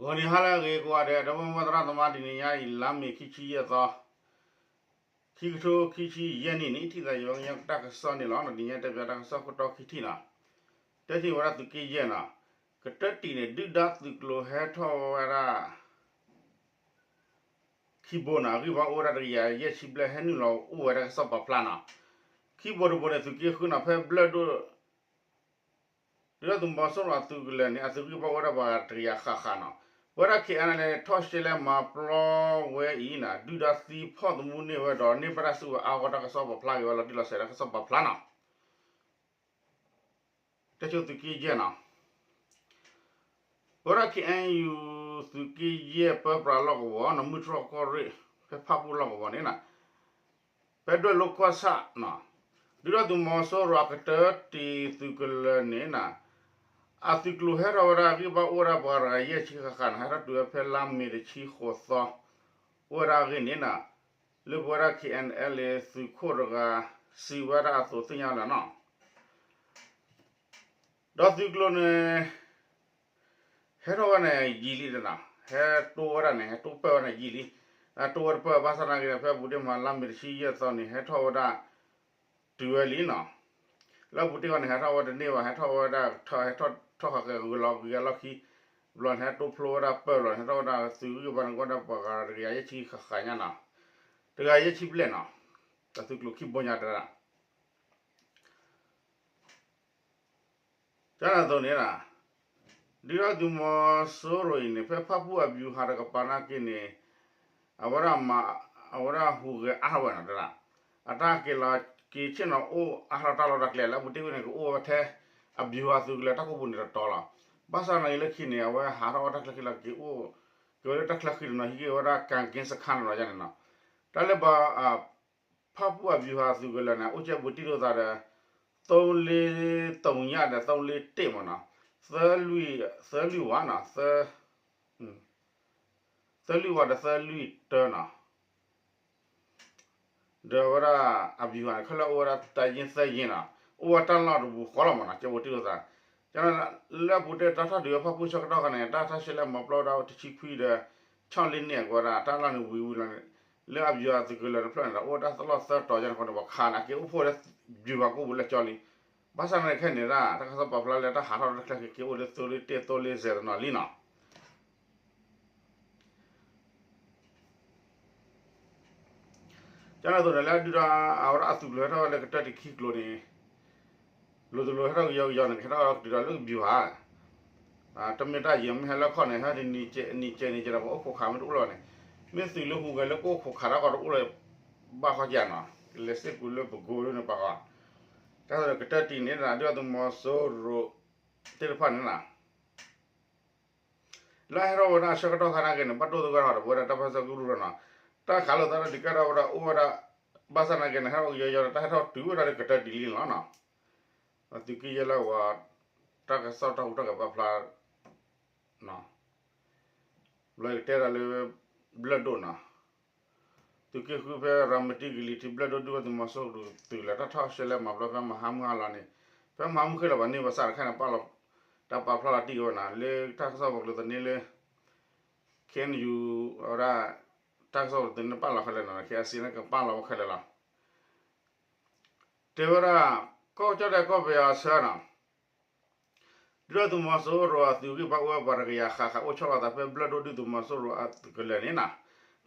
ဂီၤနံၤဟါလၢအဂ့ၤကိးဂၤဒဲး ဒီပုၢ်ဝဲၢ်သရၣ်သမါ တနံၤညါအံၤ လါမ့ၤခံဆံယဲၢ်သီ, ခံကထိခံဆံယဲၢ်နံၣ်န့ၣ် ထံၣ်သးယဝဲကညီတၢ်ကစီၣ်န့ၣ်လီၤ. တနံၤညါတဲပၠးတၢ်ကစီၣ်ခိၣ်တီခံထံၣ်နီၤ, တဲထံၣ်ဝဲဒၣ်သုးက့ယဲၢ်နီၤ, ကတၢၢ်တံၢ်န့ၣ် ဒုၣ်ဒါသုးကျိၤဟဲထီၣ်ဝဲဒၣ် ခံဘိနီၤ, အဂံၢ်ဘါအိၣ်ဝဲဒၣ်တကယၤယဲၢ်ဆံဘျဲၣ် ဟဲနုာ်လီၤအိၣ်ဝဲဒၣ်ကစီၣ်ပာ်ဖျါနီၤ, ခံဘိတဘိန့ၣ် သုးက့ဃုနီၤ ဖဲဘျၢၣ်ဒိၣ် ဒုၣ်ဒါသုးမီၤစိရိၤအသုးကလၢၤန့ၣ် အသုးဂံၢ်ဘါအိၣ်ဝဲဒၣ်ပှၤတကယၤဃၣ်ဃၣ်နီၤ, ပဝဲဒၣ် ခဲအံၤန့ၣ် ထီၣ်ရှဲလဲမၤပျီဝဲအံၤနီၤ ဒုၣ်ဒါသံဖီၣ်သမူန့ၢ်ဝဲဒီးန့ၢ်ဘၣ်တၢ်စုကဝဲၤအါဂီၢ်တၢ်ကစီၣ်ပာ်ဖျါက့ၤဝဲလီၤတံၢ်လီၤဆဲးတၢ်ကစီၣ်ပာ်ဖျါနီၤ တဲဆိသုးက့ယဲၢ်နီၤ, ပဝဲဒၣ် ခဲအံၤယူၣ် သုးက့ယဲၢ်ပၢပြးလီၢ်ကဝီၤနီၤ မုၢ်တြီၢ်ကီၢ်ရ့ၣ် ဖဲဖၣ်ပူၣ်လီၢ်ကဝီၤန့ၣ်နီၤ, ဖဲဒွဲၣ်လိကီၢ်ဆၣ်နီၤ, ဒုၣ်ဒါသုးမီၤစိရိၤအကတၢၢ်တံၢ်သုးကလၢၤန့ၣ်နီၤ, အသုးကျိၤဟဲထီၣ်ဝဲဒၣ်ဂံၢ်ဘါအိၣ်ဝဲဒၣ်ပှၤတကယၤယဲၢ်ဆံဃၣ်ဃၣ်နီၤ, ဟဲထီၣ်တုၤဝဲဖဲလါမ့ၤတဆံဃိးသီ, အိၣ်ဝဲဒၣ်အဂ့ၢ်န့ၣ်နီၤ, လၢပဝဲဒၣ် ခဲအံၤယူၣ် သုးခိၣ်တဂၤ စံးဝဲဒၣ်အသိးသ့ၣ်ညါလၢနီၤ ဒီးသုးကျိၤန့ၣ် ဟဲထီၣ်ဝဲန့ၣ်ယံာ်လံနီၤ, ဟဲတိဝဲဒၣ်န့ၣ် ဟဲတိပၢၢ်ဝဲန့ၣ်ယံာ်လံ, တိဝဲတပၢၢ်ဘၣ်ဆၣ်သနာ်က့န့ၣ် ဖဲအပူၤတ့ၢ်မးလါမ့ၤတဆံယဲၢ်သီန့ၣ် ဟဲထီၣ်ဝဲဒၣ်တုၤဝဲလံနီၤ, လၢအပူၤတ့ၢ်ဝဲန့ၣ် ဟဲထီၣ်ဝဲတန့ၢ်ဘၣ် ဟဲထီၣ်ဝဲဒၣ် ဟဲထီၣ်ဃာ်က့ၤဂုၤလီၤဂုၤက့ၤအလီၢ်ခံ, ဘျီန့ၣ် ဟဲတိဖျိဝဲဒၣ်ပၢၢ်လီၤန့ၣ် ဟဲထီၣ်ဝဲဒၣ်သုးဂံၢ်ဘါန့ၣ် ကဝဲဒၣ်ပှၤဂၤတကယၤယဲၢ်ဆံဃၣ်ဃၣ်ညါနီၤ, တဂၤယဲၢ်ဆံဘျဲၣ်နီၤ, ဒီးသုးကျိၤခံဘိညါတဲဒၣ် ကန့ၣ်အသိးန့ၣ် ဒုၣ်ဒါသုးမီၤစိရိၤအံၤန့ၣ် ဖဲဖၣ်ပူၣ်အဗျူဟာတကပၤနာ်က့န့ၣ် အဝဲဒၣ်မၤ အဝဲဒၣ်ဟူးဂဲၤအါထီၣ်ဝဲနီၤတဲဒၣ်, အတၢ်က့ၤလီၤက့ၤဆ့ၣ်နီၤအိၣ်အါထီၣ်တၢ်လီၢ်တၢ်ကျဲလၢအပူၤတ့ၢ်ဝဲန့ၣ် ကအိၣ်ဝဲထဲ အဗျူဟာသုးကလၢၤတၢ်ကိးပူၤန့ၣ်တတီၤလီၤ, ဘၣ်ဆၣ်သနာ်က့လၢခံန့ၣ် အဝဲဟးထီၣ်ဝဲတၢ်ချၢဃံလီၤက့ၤအိၣ် က့ၤဝဲလၢတၢ်ချၢဃံတနီၤ ဟံးက့ၤဝဲဒၣ် ကၣ်က့စခါ နီၤလီၤန့ၣ်နီၤ, တၢ်လၢဘၣ် ဖၣ်ပူၣ်အဗျူဟာသုးကလၢၤန့ၣ် အိၣ်ကဲဘူးတံၢ်လိာ်သးဒီး သုံးလေးသုံးည ဒီး သုံးလေးတစ် မ့ၢ်နီၤ, သၢလွံၢ်ဝးနီၤ, သၢလွံၢ်ဝးဒီးသၢလွံၢ်တၢနီၤ, ဒီးဝဲဒၣ်အဗျူဟာန့ၣ် ခဲလၢာ်အိၣ်ဝဲဒၣ်တၢ်ယ့ၢ်သၢယ့ၢ်နီၤ, အိၣ်ဝဲတၢ်လီၢ်တပူၤဃီလီၤမ့ၢ်နီၤ, ကဲဘူးတံၢ်လိာ်သး, လၢအပူၤတ့ၢ်တၢ်ထီၣ်ဒုးဝဲဖၣ်ပူၣ်ဆၢကတီၢ်ခါန့ၣ် တၢ်ထီၣ်ရှဲလဲၣ်မၤပျီဝဲဒၣ်တဆံခွံဒီး ဆီၣ်လ့န့ၢ်အကဝဲဒၣ် တၢ်လီၢ်န့ၣ်ဝံၤဝံၤလီၤန့ၣ်, လၢအဗျူဟာသုးကလၢၤတဖျၢၣ်န့ၣ်ဒီး အိၣ်ဝဲတၢ်လီၢ်သၢတီၤယါန့ၣ်ဃိန့ၣ် ပှၤခးန့ၣ် အက့ၤအိၣ်ဖှိၣ်လၢ ဗျူဟာ ကိးပူၤလၢကၠီလံ, ဘၣ်ဆၣ်န့ၣ်ခဲအံၤန့ၣ်ဒၣ် တၢ်ကစီၣ်ပာ်ဖျါလၢတၢ်ဟးထီၣ်တၢ်ချၢက့ၤက့ၤအိၣ်လၢ သုံးလေးတစ် သုံးလေးဆယ် တနီၤလံနီၤ ကန့ၣ်အသိးန့ၣ် လၢဒုၣ်ဒါအဝဲဒၣ်အသုးကျိၤဟဲထီၣ်ဝဲလၢကတၢၢ်တံၢ်ခံကျိၤန့ၣ်, လိၤတလိၤဟဲထီၣ်ကယီကယီန့ၣ် ကဟဲထီၣ်ကတုၤဒီးလၢဗျူဟာ, တမ့ၢ်တၢ်ယံၤမ့ၢ်ဟဲလၢခီၣ်န့ၣ် ဟဲတနံၤကဲးနံၤကဲးနံၤကဲးဒီး ပှၤအိၣ်ခိးခးမ့ၢ်တအိၣ်လီၤန့ၣ်, မ့ၢ်သုးလၢဟူးဂဲၤလၢကအိၣ်ခိးခးတၢ်ကီတအိၣ်လၢၤဘၣ်ဃီကနီၤ, လဲၤစ့ၢ်ကီးလၢပကိးဒ်န့ၣ်ပှၤဃီ, တၢ်ကတၢၢ်တံၢ်န့ၣ် ဒုၣ်ဒါသုးမီၤစိရိၤသ့ၣ်တဖၣ်န့ၣ်လီၤ လၢဟဲထီၣ်ဝဲဒၣ်အဆၢကတီၢ်ခါနာ်က့န့ၣ် ဘၣ်ဒိသဂၢၢ်ထီၣ်ဒီးပဝဲဒၣ်တၢ်ပၢၢ်ဆၢကရူၢ်ဒီးနီၤ, တၢ်ခးလိာ်သးဒီးဒုးကဲထီၣ်ဝဲဒၣ်အိၣ်ဝဲဒၣ်, ဘၣ်ဆၣ်နာ်က့န့ၣ် ဟဲထီၣ်ကယီယီဒီး တၢ်ဟဲထီၣ်တုၤဝဲဒၣ်လၢကတၢၢ်တံၢ်လံလီၤနီၤ, သုးက့ယဲၢ်လၢဝဲ တၢ်ကစီၣ်တၢ်ဟူးတၢ်ဂဲၤပာ်ဖျါ ဘျီယကတဲဒၣ်လၢ ဘျၢၣ်ဒိၣ်နီၤ, သုးက့ဃုဖဲရၤမတံကလံၤထံး ဘျၢၣ်ဒိၣ်ဒုၣ်ဒါသုးမီၤစိရိၤသုးလၢတၢ်ထီၣ်ရှဲလဲၣ်မၤပျီဖဲမဟါမုၢ်ဟါလီၤန့ၣ်, ဖဲမဟါမုၢ်ဃ့လီၤဘၣ်န့ၢ်ဘၣ်ဆၣ်တခါန့ၣ် ပာ်လီၤ, တၢ်ပာ်ဖျါလီၤတံၢ်ကဝဲနီၤ လၢတၢ်ကစီၣ်ပကျိၤသန့လၢ ခဲအံၤယူၣ် အဝဲဒၣ် တၢ်ကစီၣ်ပကျိၤသန့ပာ်လီၤခဲလၢာ်နီၤ ခဲအံၤစံး ကပာ်လီၤဝဲခဲလၢာ်လီၤ တဲဝဲဒၣ် ကီၢ်ကၠီၣ်တဲၣ်ကီၢ်ပယီၤအဆၢနီၤ, ဒုၣ်ဒါသုးမီၤစိရိၤအသုးဂံၢ်ဘါအိၣ်ဝဲပှၤတကယၤဃၣ်ဃၣ်အိၣ်ဆီလီၤသးဖဲဘျၢၣ်ဒိၣ်ဒုၣ်ဒါသုးမီၤစိရိၤအသုးကလၢၤန့ၣ်နီၤ,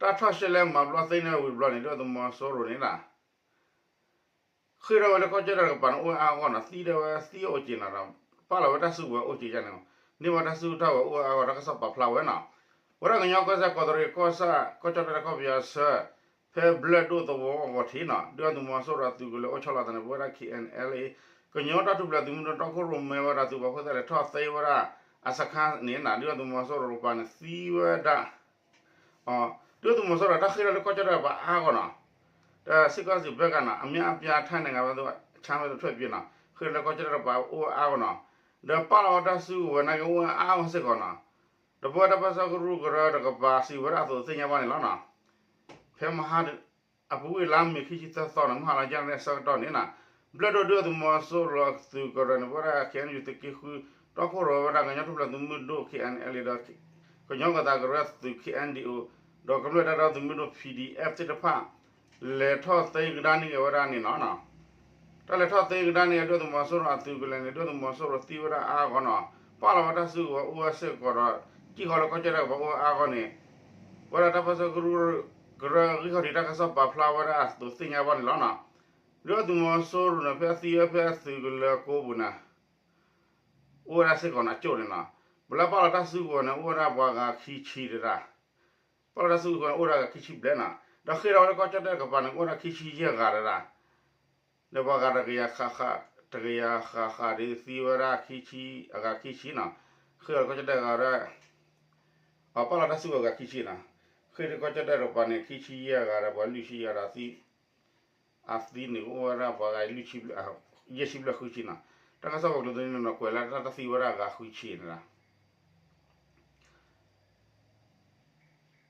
တၢ်ထီၣ်ရှဲလဲၣ်မၤပျီသ့န့ၢ်ဝံၤဘျီန့ၣ် ဒုၣ်ဒါသုးမီၤစိရိၤန့ၣ်နီၤ ဃ့ၢ်ထီၣ်ဝဲလၢကီၢ်ကၠီၣ်တဲၣ်တကပၤန့ၣ် အိၣ်ဝဲအါဂီၢ်နီၤ, သံဒၣ်ဝဲသံအိၣ်က့ၤနီၤဒီး ပာ်လီၤဝဲတၢ်စုကဝဲၤအိၣ်က့ၤယါန့ၣ်, န့ၢ်ဝဲတၢ်စုကဝဲၤအိၣ်အါဂီၢ် တၢ်ကစီၣ်ပာ်ဖျါဝဲနီၤ, ဝဲဒၣ်ကညီကီၢ်စဲၣ် ကီးတရံးကီၢ်ဆၣ် ကီၢ်ကၠီၣ်တဲၣ်ကီၢ်ပယီၤဆၢ ဖဲဘျၢၣ်ဒိၣ်သဝီအဂီၤထံးနီၤ, ဒုၣ်ဒါသုးမီၤစိရိၤအသုးကလၢၤအိၣ်ဆီလီၤသးန့ၣ် ပဝဲဒၣ် ခဲအံၤယူၣ် ကညီတၢ်ထူၣ်ဖျဲးသုးမုၢ်ဒိၣ်တီခိၣ်ရိၣ်မဲဝဲဒၣ်သုးပာ်ဖှိၣ်သဲလဲၣ်ထီၣ်သ့ဝဲဒၣ် အစခန်းန့ၣ်နီၤ, ဒုၣ်ဒါသုးမီၤစိရိၤတကပၤန့ၣ် သံဝဲဒၣ် ဒုၣ်ဒါသုးမီၤစိရိၤတၢ်ဃ့ၢ်ထီၣ်လၢကီၢ်ကၠီၣ်တဲၣ်တကပၤအါဂီၢ်နီၤ, ဒီးစစ်ကောင်စီဘက်ကနီၤ အများအပြားထိုင်နိုင်ငံဘက်သို့ ချထားတဲ့အတွက်နီၤ, ဃ့ၢ်ထီၣ်လၢကီၢ်ကၠီၣ်တဲၣ်တကပၤအိၣ်အါဂီၢ်နီၤ, ဒီးပာ်လီၤဝဲတၢ်စုကဝဲၤနာ်က့အိၣ်အါဂီၢ်စ့ၢ်ကီးနီၤ, ဒီးပဝဲဒၣ်တၢ်ပၢၢ်ဆၢကရူၢ်ကရၢတကပၤစံးဝဲဒၣ်အသိးသ့ၣ်ညါဘၣ်န့ၣ်လီၤနီၤ, ဖဲမဟါ အပူၤကွံာ်လါမ့ၤခံဆံသၢသီန့ၣ် မုၢ်ဟါလီၤယဲၢ်နၣ်ရံၣ်အဆၢကတီၢ်န့ၣ်နီၤ, ဘျၢၣ်ဒိၣ်ဒုၣ်ဒါသုးမီၤစိရိၤအသုးကရၢန့ၣ် ပဝဲဒၣ် ခဲအံၤယူၣ် သုးက့ဃု တီခိၣ်ရိၣ်ဝဲဒၣ်ကညီထူၣ်ဖျဲးသုးမုၢ်ဒိၣ် ခဲအံၤယူၣ် ဒီး ကညီကသးကရၢသုး ခ့ၣ်အဲၣ်ယူၣ် ဒီးကမျၢၢ်တၢ်ဒီသဒၢမုၢ်ဒိၣ် ပီၣ်ဒံၣ်အဲၣ် သ့ၣ်တဖၣ် လဲၤထီၣ်သ့ကဒါန့ၢ်က့ၤဝဲဒၣ်န့ၣ်လီၤ. တၢ်လဲၤထီၣ်သ့ကဒါန့ၢ်က့ၤ ဒုၣ်ဒါသုးမီၤစိရိၤအသုးကလၢၤန့ၣ် ဒုၣ်ဒါသုးမီၤစိရိၤသံဝဲဒၣ်အါအါဂီၢ်ဂီၢ်နီၤ, ပာ်လီၤဝဲတၢ်စုကဝဲၤအိၣ်ဝဲစ့ၢ်ကီးဒီး ကံၣ်ဃီလၢကီၢ်ကၠီၣ်တဲၣ်ကပၤအိၣ်ဝဲအါအါဂီၢ်ဂီၢ်န့ၣ် ပဝဲဒၣ်တၢ်ပၢဆှၢကရူၢ်ကရၢဂံၢ်ခီၣ်ထံးတၢ်ကစီၣ်ပာ်ဖျါဝဲဒၣ်အသိးသ့ၣ်ညါဘၣ်န့ၣ်လီၤနီၤ. ဒုၣ်ဒါသုးမီၤစိရိၤန့ၣ် ဖဲအသံဝဲဖဲအသုးကလၢၤကိးပူၤန့ၣ် အိၣ်ဝဲဒၣ်စ့ၢ်ကီးန့ၣ် အကၠိၣ်န့ၣ်နီၤ. ပှၤလၢပာ်လီၤတၢ်စုကဝဲၤန့ၣ် အိၣ်ဝဲဒၣ်ပှၤဂၤခံဆံတဒၣ်, ပာ်လီၤတၢ်စုကဝဲၤန့ၣ် အိၣ်ဝဲဒၣ်ဂၤခံဆံဘျဲၣ်နီၤ. ဒီးဃ့ထီၣ်ဝဲလၢကီၢ်ကၠီၣ်တဲၣ်တကပၤန့ၣ် အိၣ်ဝဲဒၣ်ခံဆံယဲၢ်ဂၤတဒၣ်, ဒီးပှၤဂၤတကယၤဃၣ်ဃၣ် တကယၤဃၣ်ဃၣ်ဒ်သံဝဲဒၣ်ခံဆံ အဂၤခံဆံနီၤ. ဃ့ထီၣ်လၢကီၢ်ကၠီၣ်တဲၣ်ဂၤဒီး အပာ်လီၤတၢ်စုကဝဲၤဂၤခံဆံနီၤ. ဃ့ထီၣ်ကီၢ်ကၠီၣ်တဲၣ်တကပၤန့ၣ် ခံဆံယဲၢ်ဂၤဒီး ပှၤလွံၢ်ဆံယဲၢ်ဂၤဒီးသံ အသံန့ၣ်ကအိၣ်ဝဲဒၣ်ပှၤဂၤလွံၢ်ဆံဘျဲၣ် ယဲၢ်ဆံဘျဲၣ်ဃုဆံနီၤ. တၢ်ကစီၣ်ပှၤကျိၤသန့ၣ်နီၤ ကွဲးလၢတၢ်သံဝဲဒၣ်ဂၤဃုဆံန့ၣ်လီၤ.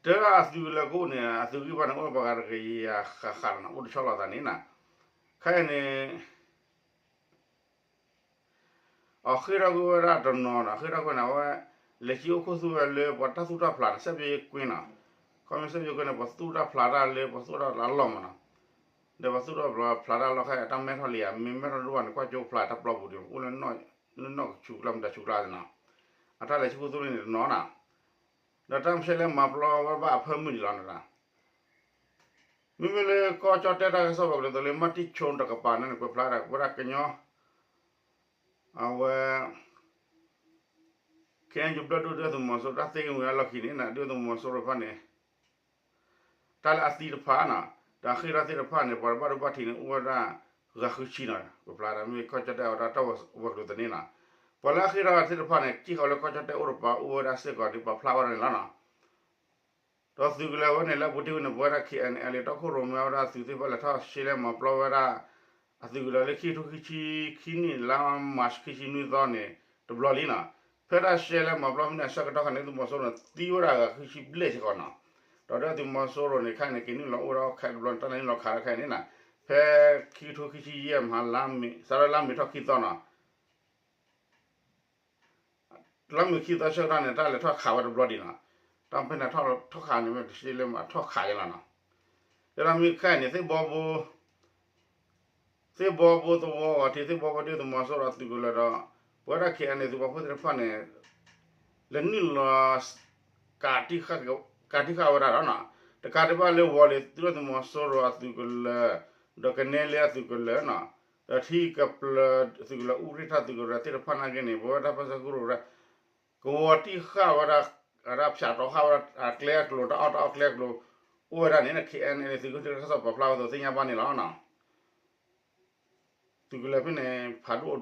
တဲဒၣ်အသုးကလၢၤကအိၣ်န့ၣ် အသုးဂံၢ်ဘါန့ၣ် အိၣ်ပှၤဂၤတကယၤဃၣ်ဃၣ်လီၤနီၤ, အိၣ်တဆီလီၤသးန့ၣ်နီၤ. ခဲအံၤန့ၣ် အဃ့ထီၣ်ကွံာ်ဝဲဒၣ်တနီၤနီၤ, ဃ့ထီၣ်ကွံာ်န့ၣ် အဝဲ လဲၤကံအိၣ်ခိၣ်သူဝဲလၢပှၤတၢ်သူၣ်တၢ်ဖျးန့ၣ် စဲးပယ့ကွ့နီၤ. ခီမ့ၢ်စဲးပယ့ကွ့န့ၣ် ပှၤသူၣ်တၢ်ဖျးတၢ်လၢ ပှၤသူၣ်တၢ်ဖျးလီၢ်မးနီၤ. ဒီးပှၤသူၣ်တၢ်ဖျးတၢ်လီၢ်ခဲအံၤ တၢ်မဲထီၣ်လံဧါ, မ့ၢ်မဲထီၣ်ဒိၣ်ဘၣ်န့ၣ် ကွၢ်ကၠိဖျါတၢ်ပျီပူၤဒီး အိၣ်လၢ လၢနီၢ်ကဆူးကျါမ့ၢ်တၢ်ဆူးကျါန့ၣ်နီၤ. အတၢ်လဲၤကံအိၣ်ခိၣ်သူန့ၣ်တနီၤနီၤ. ဒီးတၢ်မၤရှဲလဲၣ်မၤပျီဝဲဘၣ်အဖၢမုၢ်ဒံးလီၤနီၤ. မ့မ့ၢ်လၢကီၢ်ကၠီၣ်တဲၣ်တၢ်ကစီၣ်ပှၤကျိၤသန့ၣ် မၤတံၣ်ဆိတကပၤန့ၣ် ကွဲးဖျါဒၣ်ဝဲဒၣ်ကညီ အဝဲ ခ့ၣ်အဲၣ်ယူၣ်ဘျၢၣ်ဒိၣ်ဒုၣ်ဒါသုးမီၤစိရိၤ တၢ်သ့ကမုာ်အလီၢ်ခံန့ၣ် ဒုၣ်ဒါသုးမီၤစိရိၤတဖၣ်န့ၣ် တၢ်လၢအသံတဖၣ်နီၤ, ဒီးအဃ့ထီၣ်သ့ၣ်တဖၣ်န့ၣ် ပှၤတဘၣ်ဒိဘၣ်ထံးန့ၣ် အိၣ်ဝဲဒၣ်ဂၤဃုဆံနီၤ, ကွဲးဖျါဒၣ်မ့ၢ်ကီၢ်ကၠီၣ်တဲၣ်အဝဲဒၣ်တၢ်ဝဲၤကျိၤသန့ၣ်နီၤ. ပှၤလၢအဃ့ထီၣ်သ့ၣ်တဖၣ်န့ၣ် ကံၣ်ဃီလၢကီၢ်ကၠီၣ်တဲၣ်အိၣ်တပၤ အိၣ်ဝဲဒၣ်စ့ၢ်ကီးဒ်ပာ်ဖျါဝဲဒၣ်န့ၣ်လီၤနီၤ. ဒီးသုးကလၢၤဝဲန့ၣ် လၢအပူၤတ့ၢ်ဝဲန့ၣ် ပဝဲဒၣ် ခ့ၣ်အဲၣ်ယူၣ် တီခိၣ်ရိၣ်မဲဝဲဒၣ်သုးသ့ၣ်တဖၣ်လဲၤထီၣ်ရှဲလဲၣ်မၤပျီဝဲဒၣ် အသုးကလၢၤလၢခံကထိခံဆံခံနံၣ် လါမၢ်ၡး ခံဆံနွံသီန့ၣ် တဘျီလံနီၤ. ဖဲတၢ်ရှဲလဲၣ်မၤပျီဖဲန့ၣ် အဆၢကတီၢ်ခါန့ၣ် သုးမီၤစိရိၤန့ၣ် သံဝဲဒၣ်အဂၤဃုဆံဘျဲၣ်စ့ၢ်ကီးနီၤ. ဒီးဒုၣ်ဒါသုးမီၤစိရိၤန့ၣ် ခဲအံၤန့ၣ် က့ၤနုာ်လီၤအိၣ်ဒီးခဲတဘျီန့ၣ် တၢ်လဲၤနုာ်လီၤခးဒီးခဲအံၤန့ၣ်နီၤ, ဖဲခံကထိခံဆံယဲၢ်မဟါ လါမ့ၤ စးထီၣ်လါမ့ၤထီၣ်ခံသီနီၤ လါမ့ၤခံသီဆၢကတီၢ်န့ၣ် တၢ်လဲၤထီၣ်ခးဝဲတဘျီဒံးနီၤ. တၢ်ဖဲန့ၣ်ထီၣ်ခးန့ၣ် မ့ၢ်တရှဲလဲၣ်မး ထီၣ်ခးယဲလီၤနီၤ. တဲဒၣ်မ့ၢ်ခဲအံၤန့ၣ် သ့ၣ်ဘီဘိ သ့ၣ်ဘီဘိသဝီဂီၤထံး သ့ၣ်ဘီဘိဒုၣ်ဒါသုးမီၤစိရိၤအသုးကလၢၤဒီး ပဝဲဒၣ် ခ့ၣ်အဲၣ်ယူၣ် သုးပာ်ဖှိၣ်သ့ၣ်တဖၣ်န့ၣ် လဲၤနုာ်လီၤ ကးတံၢ်ဃာ်ဝဲဒၣ်ဒီးနီၤ, တကးဒံးဘၣ်လၢဝီၤလ့ၤ ဒုၣ်ဒါသုးမီၤစိရိၤအသုးကလၢၤ ဒီးကနဲလ့အသုးကလၢၤနီၤ, ဒီးထံကပျၢၤသုးကလၢၤ အူကြံၣ်ထၣ်သုးကလၢၤသ့ၣ်တဖၣ်နာ်က့န့ၣ် ပဝဲဒၣ်ပၢဆှၢကရူၢ်ရၢ ကဝီၤတံၢ်ဃာ်ဝဲဒၣ် အဝဲဒၣ်ဖၠးတီဃာ်ဝဲဒၣ်အကျဲအကျိၤ တၢ်အီၣ်တၢ်အီကျဲအကျိၤ အိၣ်ဝဲဒၣ်န့ၣ် ခ့ၣ်အဲၣ်ယူၣ် သုးက့တၢ်ကစီၣ်ပာ်ဖျါဝဲအသိးသ့ၣ်ညါဘၣ်န့ၣ်လီၤနီၤ. သုးကလၢၤဖဲန့ၣ် ဖးဒိၣ်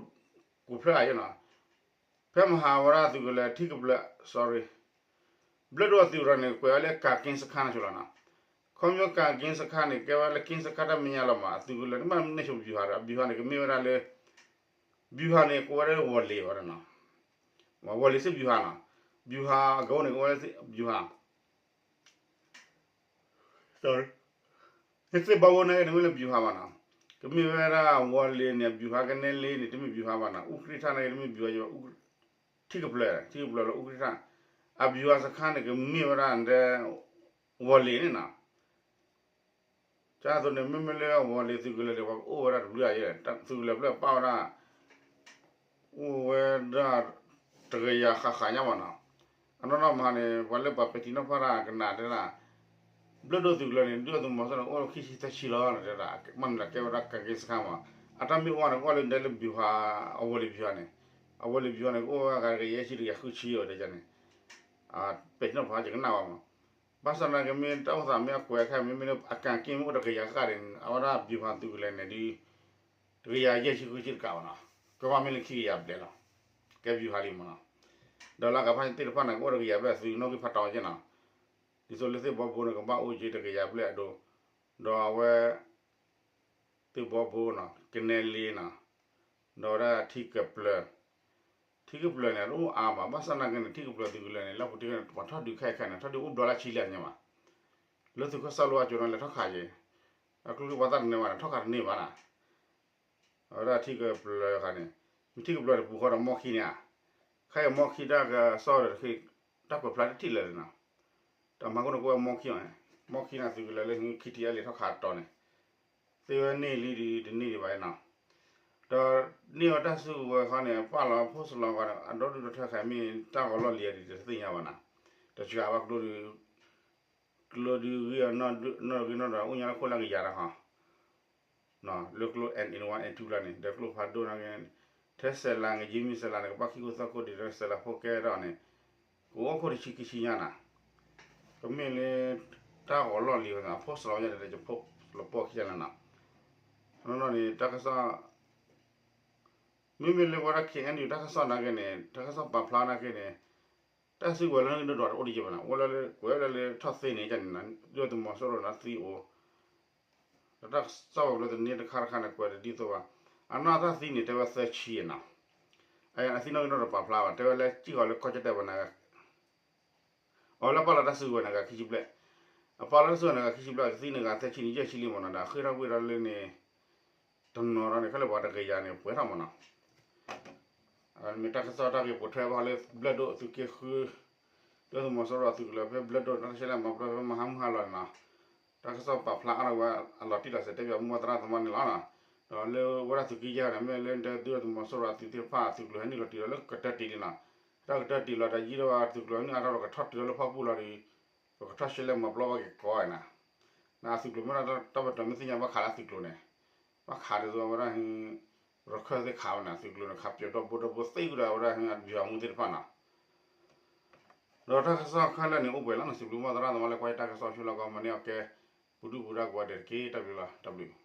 ကူးဖျၢၣ်အယဲနီၤ, ဖဲမဟါဝဲဒၣ်သုးကလၢၤထံကပျၢၤ sorry ဘျၢၣ်ဒိၣ်အသုးကလၢၤန့ၣ် ကွဲးဝဲလၢ ကၣ်က့စခါ န့ၣ်ဆိလီၤနီၤ. ခီဖျိ ကၣ်က့စခါ န့ၣ် ကဲဝဲလၢက့စခါတၢ်မဲာ်ညါလီၤမး, အသုးကလၢၤန့ၣ် မ့ၢ်န့ၢ်ဆိ ဗျူဟာ ဒီး ဗျူဟာ န့ၣ် ကမ့ၢ်ဝဲဒၣ်လၢ ဗျူဟာ န့ၣ် ကအိၣ်ဝဲဒၣ်လၢဝီၤလ့ၤဝဲဒၣ်နီၤ, ဝီၤလ့ၤစ့ၢ် ဗျူဟာ နီၤ, ဗျူဟာ အကအိၣ်န့ၣ် ကအိၣ်ဝဲဒၣ် ဗျူဟာ sorry သ့ၣ်ဘီဘိန့ၣ် တမ့ၢ်လၢ ဗျူဟာ ဘၣ်နီၤ, ကမ့ၢ်ဝဲဒၣ်ဝီၤလ့ၤန့ၣ် ဗျူဟာ ကနဲလ့န့ၣ် တမ့ၢ် ဗျူဟာ ဘၣ်နီၤ, အူကြံၣ်ထၣ်န့ၣ် တမ့ၢ် ဗျူဟာ ဘၣ်, ထံကပျၢၤ ထံကပျၢၤလၢအူကြံၣ်ထၣ်, အ ဗျူဟာ စခါ န့ၣ် ကမ့ၢ်ဝဲဒၣ်ဒီး ဝီၤလ့ၤန့ၣ်နီၤ. ကသိးန့ၣ် မ့မ့ၢ်လၢဝီၤလ့ၤသုးကလၢၤန့ၣ် ပှၤကအိၣ်ဝဲဒၣ်တဘျုးယဲ, သုးကလၢၤဖျၢၣ်ပာ်ဝဲဒၣ် အိၣ်ဝဲဒၣ် တကယၤဃၣ်ဃၣ်ညါဘၣ်နီၤ. အနီၢ်နီၢ်မဟါန့ၣ် ပှၤလၢပှၤပဲာ်ထံနီၤဖးတၢ်ကနၣ်တဲဒၣ် ဘျၢၣ်ဒိၣ်သုးကလၢၤန့ၣ် ဒုၣ်ဒါသုးမီၤစိရိၤန့ၣ် အိၣ်ခံဆံသၢဆံလီၤ တဲဒၣ်, မ့ၢ်န့ၣ်လၢကဲဝဲဒၣ် ကၣ်က့စခါ မး, အတၢ်မ့ၢ်အိၣ်န့ၣ် ကအိၣ်လၢဒဲလၢ ဗျူဟာ အဝီၤလ့ၤ ဗျူဟာ န့ၣ်, အဝီၤလ့ၤ ဗျူဟာ န့ၣ် ကအိၣ်ဝဲဂၤတကယၤယဲၢ်ဆံ တကယၤဃုဆံ အီၤဒ်န့ၣ်, ပဲာ်ထံနီၤဖး ယကနၣ်ဘၣ်မး, ဘၣ်ဆၣ်သနာ်က့ မ့ၢ်တၢ်အိၣ်သးမ့ၢ်အကွဲးခဲ မ့မ့ၢ်လၢအ ကၣ်က့ မ့ၢ်အိၣ်တကယၤဃၣ်န့ၣ် အဝဲဒၣ် ဗျူဟာ သုးကလၢၤန့ၣ်ဒီး တကယၤယဲၢ်ဆံဃုဆံတကးဘၣ်နီၤ, ကဘၣ်မ့ၢ်လၢခံကယၤဘျဲၣ်လီၤ, ကဲ ဗျူဟာ လံမးနီၤ, ဒီးလၢအကဖၣ်သ့ၣ်တဖၣ်န့ၣ် ကအိၣ်တကယၤဘျဲၣ်သုးနီၣ်ဂံၢ်ဖးတီၤက့နီၤ, ဒ်သိးလၢသ့ၣ်ဘီဘိန့ၣ် ကဘၣ်အိၣ်က့တကယၤဘျဲၣ်အဒိ, ဒီးအဝဲ သ့ၣ်ဘီဘိနီၤ ကနဲလ့နီၤ, ဒီးဝဲဒၣ်ထံကပျၢၤ, ထံကပျၢၤန့ၣ် တအိၣ်အါဘၣ်, ဘၣ်ဆၣ်သနာ်က့န့ၣ် ထံကပျၢၤသုးကလၢၤန့ၣ် လၢပူၤတ့ၢ်န့ၣ် ပှၤထီၣ်ဒုးခဲအံၤခဲအံၤန့ၣ် ထီၣ်ဒုးအိၣ်ဘျီလၢဆံလၢညါဘၣ်, လၢသုးခီၣ်စၢ်လိအကၠိၤန့ၣ် လဲၤထီၣ်ခးက့ၤ, အကျိၤကျိၤပှၤသးတန့ၢ်ဘၣ်န့ၣ် ထီၣ်ခးတန့ၢ်ဘၣ်နီၤ, အဝဲဒၣ်ထံကပျၢၤခါန့ၣ်, မ့ၢ်ထံကပျၢၤန့ၣ် ပူၤဃီဒီးမီၢ်ခံန့ၣ်ဧါ, ခဲအံၤမီၢ်ခံတၢ်ကစီၣ်ဒီးတခ့ၣ် တၢ်ကွဲးဖျါတထံၣ်လၢာ်န့ၣ်နီၤ, တၢ်မၤကိၣ်န့ၣ်ကအိၣ်ဝဲမီခံအီၤန့ၣ်, မီခံန့ၣ်သုးကလၢၤလၢ ခံထံအလံာ်ထီၣ်ခးတီၤန့ၣ်, သ့ဝဲန့ၢ်လံဒုးတန့ၢ်ဒံးဘၣ်နီၤ, ဒီးန့ၢ်ဝဲတၢ်စုကဝဲၤခီန့ၣ် ပာ်လီၤဖိစလီၤဂီၤန့ၣ် အဒီဒုၣ်ဒီထၢခါမ့ၢ်တၢ်ဂီၤလီၢ်လံၤဒုးတသ့ၣ်ညါဘၣ်နီၤ, တစှၤဘၣ်ကျိ ကျိဒုးဂံၢ်အီၤနီၢ်ဂံၢ်နီၢ်ဒွး အိၣ်ညါလၢခိၣ်လၢကယၤတၢ်ဃီ လၢကျိ N one N two လၢန့ၣ် ဒီးကျိဖးဒိၣ်နာ်က့ ထဲစဲးလၤ ငကံမံစဲးလၤန့ၣ် ကဘၣ်ခံခိၣ်သၢခိၣ်ဒံးဒီး စဲးလၤဖိကဲထီၣ်န့ၣ် ကအိၣ်ခိၣ်တဆံခံဆံညါနီၤ, ကမ့ၢ်လၢ တၢ်ဂီၤလီၢ်လံၤဝဲန့ၣ် အဖိစလီၤညါဒီး ယဖိလပီၢ်ခံဂၤန့ၣ်နီၤ, နီၢ်နီၢ်န့ၣ် တၢ်ကစီၣ် မ့မ့ၢ်လၢဝဲဒၣ် K N U တၢ်ကစီၣ်နာ်က့န့ၣ် တၢ်ကစီၣ်ပာ်ဖျါနာ်က့န့ၣ် တၢ်စုကဝဲၤလၢနကဒိၣ်ဒီးတအိၣ်ဒံးဘၣ်နီၤ, အိၣ်လၢလၢကွဲးလၢလၢထီၣ်သ့န့ၣ်န့ၣ် ဒုၣ်ဒါသုးမီၤစိရိၤန့ၣ်သံအိၣ်, ဒီးတၢ်ကစီၣ်ဝဲၤကျိၤသန့တခါတခါန့ၣ် ကွဲးတဒ်သိးဘၣ်, အနီၢ်တၢ်သံန့ၣ် တဲဝဲသၢဆံနီၤ, အသံနီၢ်က့နီၢ်တပာ်ဖျါဘၣ် တဲဝဲလၢစံၣ်ဃီၤလၢကီၢ်ကၠီၣ်တဲၣ်ပူၤန့ၣ် အဝဲလၢပာ်လီၤတၢ်စုကဝဲၤန့ၣ်ဂၤခံဆံဘျဲၣ်, အပာ်လီၤတၢ်စုကဝဲၤန့ၣ်ဂၤခံဆံဘျဲၣ် ကသံန့ၣ်ဂၤသၢဆံန့ၣ် ယဲၢ်ဆံလံမ့ၢ်နီၤ, ဒီးဃ့ၢ်ထီၣ်ကွံာ်ဒီးလၢန့ၣ် တနီၤဒီးန့ၣ် ခဲလၢာ်ပှၤတကယၤန့ၣ် ပှဲၤထီၣ်မ့ၢ်နီၤ, မ့ၢ်တၢ်ကစီၣ်တၢ်ဂ့ၢ်ပိာ်ထွဲဘၣ်လၢဘျၢၣ်ဒိၣ်သုးက့ဃု ဒုၣ်ဒါသုးမီၤစိရိၤအသုးကလၢၤဖဲဘျၢၣ်ဒိၣ် တၢ်ဆဲးလဲးမၤပျီဖဲမဟါမုၢ်ဟါလီၤန့ၣ်နီၤ, တၢ်ကစီၣ်ပာ်ဖျါအါထီၣ်ဝဲအလီၤတံၢ်လီၤဆဲး တဲဘၣ်မိၢ်သရၣ်သမါန့ၣ်လီၤနီၤ, ဒီးလၢဝဲဒၣ်သုးက့ယဲၢ်န့ၣ် မ့ၢ်လၢဒုၣ်ဒါသုးမီၤစိရိၤအသုးသ့ၣ်တဖၣ်အသုးကျိၤဟဲနုာ်လီၤတံၢ်လီၤလၢကတၢၢ်တံၢ်လံနီၤ, တၢ်ကတၢၢ်တံၢ်လီၤဒီးယံာ်ဒိၣ်ဘၣ် သုးကျိၤဟဲနုာ်အါထီၣ်ဒီးကထီၣ်တုၤလၢလၢဖီပူၤလီၤဒီး ပကထီၣ်ဆဲးလဲးမၤပျီဘၣ်က့ၤကီးနီၤ, နသုးကျိၤမ့ၢ်တၢ်ပတၢၢ်မ့ၢ်သ့ၣ်ညါဘၣ်ခးလၢသုးကျိၤန့ၣ်, ဘၣ်ခးဒ်သိးဝဲဒၣ် ရခၢၣ်သ့ၣ်ခးဝဲန့ၣ် သုးကျိၤန့ၣ် ခးပၠီၤဒီဘိဒီဘိသ့ဝဲဒၣ်ဝဲဒၣ် ဗျူဟာမှူး သ့ၣ်တဖၣ်နီၤ, ဒီးတၢ်ကစီၣ်ခဲလၢာ်န့ၣ် အိၣ်ပှဲၤလီၤနီၤ, စံးဘျုးမိၢ်သရၣ်သမါလၢကွၢ်ယတၢ်ကစီၣ်ဆိလီၤကီး မၤန့ၢ်အီၤကဲ ပူၤဒုၣ်ပူၤဒါကိးဂၤဒဲးတက့ၢ်. တၢ်ဘျုးလီၤ, တၢ်ဘျုး